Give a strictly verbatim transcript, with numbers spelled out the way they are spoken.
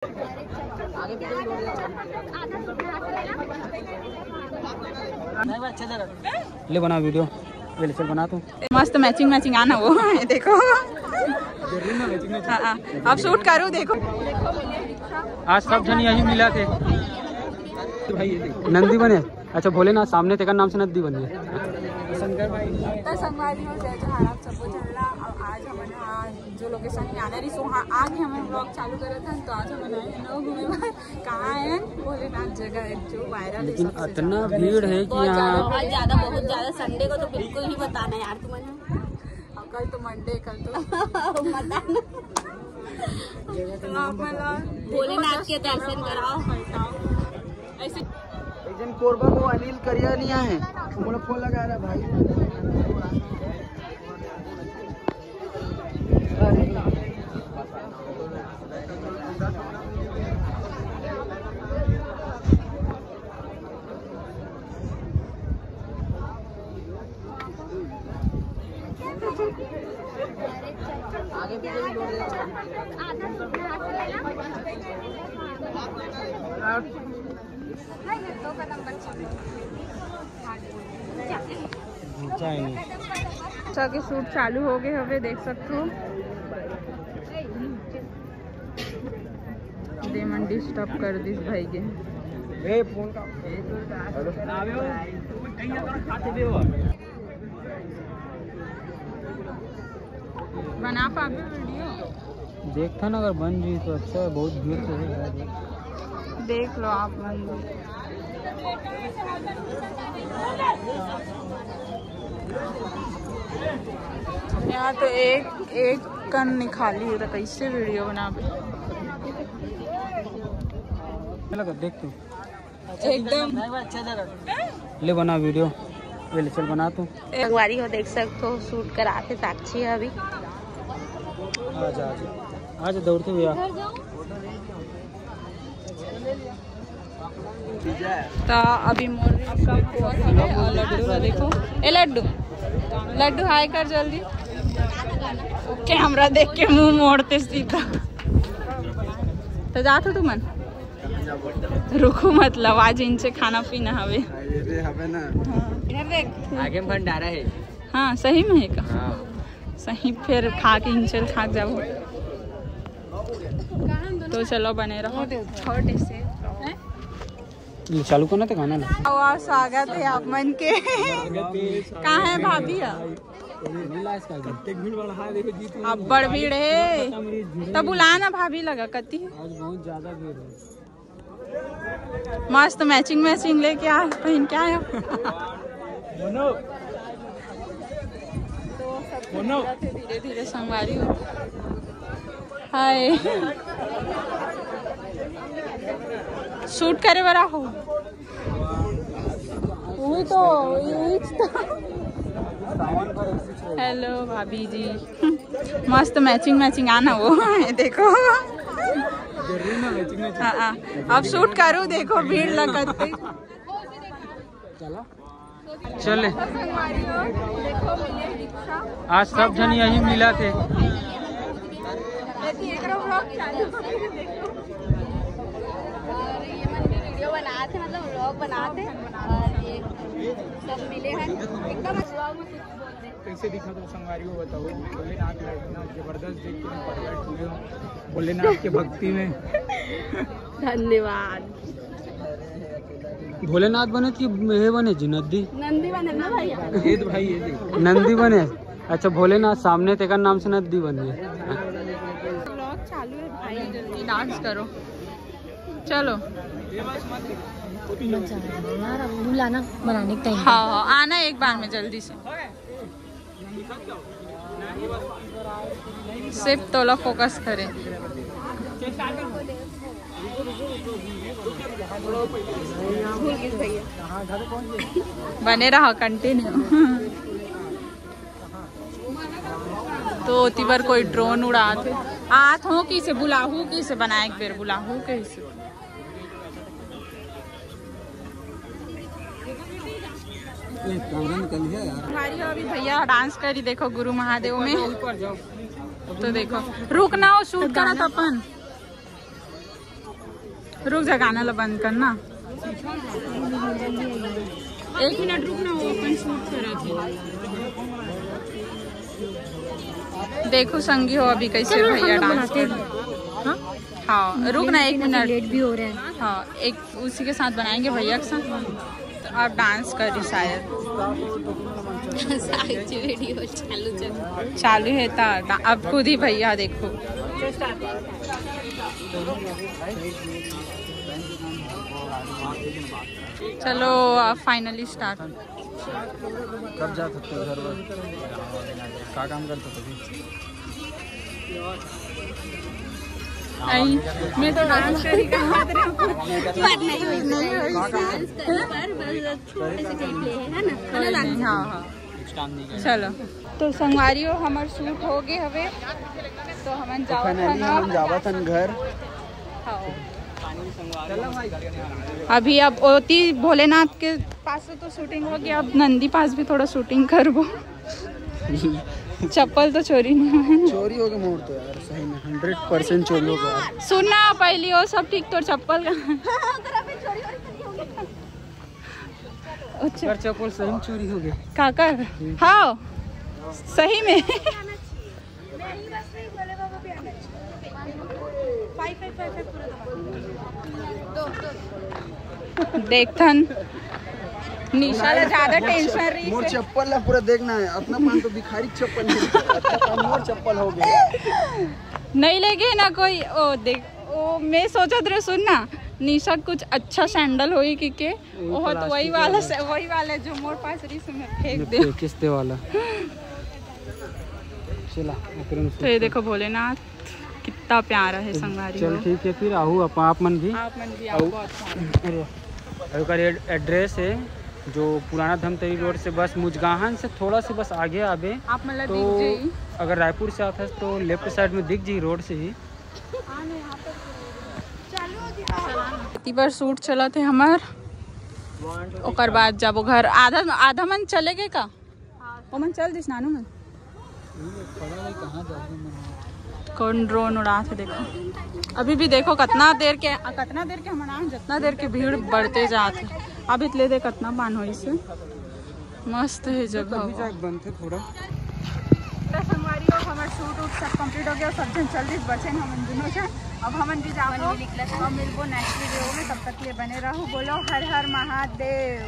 ले बना वीडियो, ले चल बना तू। मस्त मैचिंग मैचिंग आना वो। ये देखो। हाँ, हाँ। अब शूट करूँ, देखो। आज सब जन यही मिला थे। नंदी बने। अच्छा, भोलेनाथ सामने तेकर नाम से नंदी बने। तो संगवारी हो, जय जोहार आप सबको झल्ला। और आज हमन हा जो लोकेशन में आना रही सो, हाँ, आगे हमन ब्लॉग चालू करत हन। तो आज हमन आए हैं नौ घूमे बर। कहाँ है? भोलेनाथ जगह है जो वायरल है, लेकिन सबसे इतना ज्यादा। भीड़ है कि बहुत यहाँ ज्यादा, बहुत ज्यादा, बहुत ज्यादा। संडे को तो बिल्कुल ही बताना यार तुमने। और कल तो मंडे, कल तो बताना। तो आप मतलब भोलेनाथ के दर्शन कराओ। ऐसे एक जन कोरबा को अनिल करिया लिया है, मोला फोन लगा रहा भाई। अच्छा, के शूट चालू हो गए हवे, देख सकथो। दे मन डिस्टर्ब कर दिस भाई के। ए, फोन का। हेलो। बना पाबे वीडियो? देखथन, अगर बन जी तो अच्छा है, बहुत भीड़ तो है। देख लो आप मन भी। यहाँ तो एक एक कन निकाली है, तो कैसे वीडियो बनाबे? लगा, देख तू। एकदम। ले बना वीडियो, ले, ले चल बना तू। संगवारी हो, देख सकथो, शूट कराथे साक्षी है अभी। आजा, आजा, आजा, दौड़ते हुए आ। तो अभी मोर और लड्डू ला देखो, ए लड्डू, लड्डू हाय कर जल्दी। कैमरा देख के मुंह मोड़ते सीधा। तो जाथो तुमन। रुको, मतलब आज इनसे खाना पीना हवे। अरे हवे ना। हाँ। इधर देख। आगे में भंडारा है। हाँ, सही में है का? हाँ। सही, फिर खा के इंचल खा के जाबो। तो चलो, बने रहो। छोटे से। ये चालू करना तो गाना ना। वाह, स्वागत है आप मन के। कहाँ है भाभी? अब बड़ भीड़ है, तो बुला ना भाभी लगा कती। आज बहुत ज्यादा भीड़ है। मस्त मैचिंग मैचिंग लेके आ, पहन के आया। धीरे धीरे संगवारी हो। हाय, शूट करे वाला हो। वही तो, वही तो। हेलो भाभी जी। मस्त मैचिंग मैचिंग आना वो। ये देखो। हाँ, हाँ। अब शूट करूँ, देखो भीड़ लगत है। चले। आज सब जन यही मिला थे। वीडियो बनाते, मतलब व्लॉग बनाते, और ये सब मिले हैं एकदम। कैसे दिखा तो संगवारी हो बताओ, भोलेनाथ का इतना जबरदस्त देख के मैं परवट हुए हूँ भोलेनाथ के भक्ति में। धन्यवाद। भोलेनाथ बने कि हे बने जी, नंदी? नंदी बने ना भैया। ये तो भाई, ये देखो। नंदी बने। अच्छा, भोलेनाथ सामने तेकर नाम से नंदी बन गए। व्लॉग चालू है भाई, जल्दी डांस करो। चलो। मजा आ रहा है यार, अब बुलाना बनाने के टाइम। हाँ, हाँ, आना एक बार में जल्दी से। सिर्फ तोला फोकस करे। बने रहा, कंटिन्यू। तो ओती बर कोई ड्रोन उड़ात हे। आत हो किसे बुलाहू, किसे बनाए एक बेर बुलाहू किसे। हमारी अभी भैया डांस करी, देखो गुरु महादेव में। तो देखो, रुक ना हो, शूट करा था अपन। रुक जा, गाना ला बंद करना। एक मिनट रुक ना, वो अपन शूट करा थे। देखो संगी हो, अभी कैसे भैया डांस कर। हाँ, रुक ना एक मिनट। लेट भी हो रहा है। हाँ, एक उसी के साथ बनाएंगे भैया के साथ। तो आप डांस कर रही शायद। सारी वीडियो चालू चल। चालू है ता डा-, अब खुद ही भैया देखो। चलो, फाइनली स्टार्ट। कब जात हस घर बर? का काम करत हस? आई, मैं तो डांस करी का हाथ रे। पर नहीं हुई, नहीं हुई। डांस करी पर बस थोड़े से कहीं प्ले है, है ना? है ना? हाँ, हाँ। चलो, तो संगवारी हो, हमर शूट हो गए हवे, तो हमन तो जावत हन। हम जावत हन घर। हाँ। अभी अब ओती भोलेनाथ के पास तो शूटिंग हो गया, अब नंदी पास भी थोड़ा शूटिंग करबो। चप्पल तो चोरी नहीं हुआ है ना? चोरी हो गया मोर तो यार, सही में हंड्रेड परसेंट चोरी हो गया। सुन ना, पहली वो सब ठीक, तोर चप्पल का। अच्छा। कर चप्पल सही में चोरी हो गया। काकर? हाँ, सही में। देखथन, निशा ला ज्यादा टेंशन रही मोर से। चप्पल ला पूरा देखना है, अपना पान तो भिखारी के चप्पल नहीं, अपना पान मोर चप्पल हो गया। नहीं लेगे ना कोई। ओ देख, ओ मैं सोचत रहे, सुन ना, निशा कुछ अच्छा सैंडल होई कि के, ओह तो वही वाला से, वही वाला जो मोर पास रही से मैं फेंक दे। किस्ते वाला। चला, ओकरे में तो ये देखो भोलेनाथ कितना प्यारा है संगवारी चल हो। ठीक है, फिर आहू आप, आप मन भी। आप मन भी आओ, बहुत प्यारा। अरे, ओकर एड-, एड्रेस है जो पुराना धमतरी रोड से बस मुजगाहन से थोड़ा से बस आगे आबे। आप मन ला तो दिख जाई। अगर रायपुर से आत हस तो लेफ्ट साइड में दिख जाई रोड से ही। एती बर शूट चलत हे हमर, ओकर बाद जाबो घर। आधा, आधा मन चले गए का? ओमन चल दिस नानू मन। कौन ड्रोन उड़ात हे देखो। अभी भी देखो कितना देर के, कितना देर के हमन आए, जितना देर के भीड़ बढ़ते जात हे। अभी ले दे कितना पान होइस हे। मस्त हे जगह। अभी जाके बनथे थोड़ा। तो संगवारी हो, हमर शूट उट सब कंप्लीट हो गया, सब जन चल दिस, बचे हमन दोनों जन। अब हमन भी जाबो, अब मिलबो नेक्स्ट वीडियो में, तब तक के लिए बने रहू। बोलो हर हर महादेव।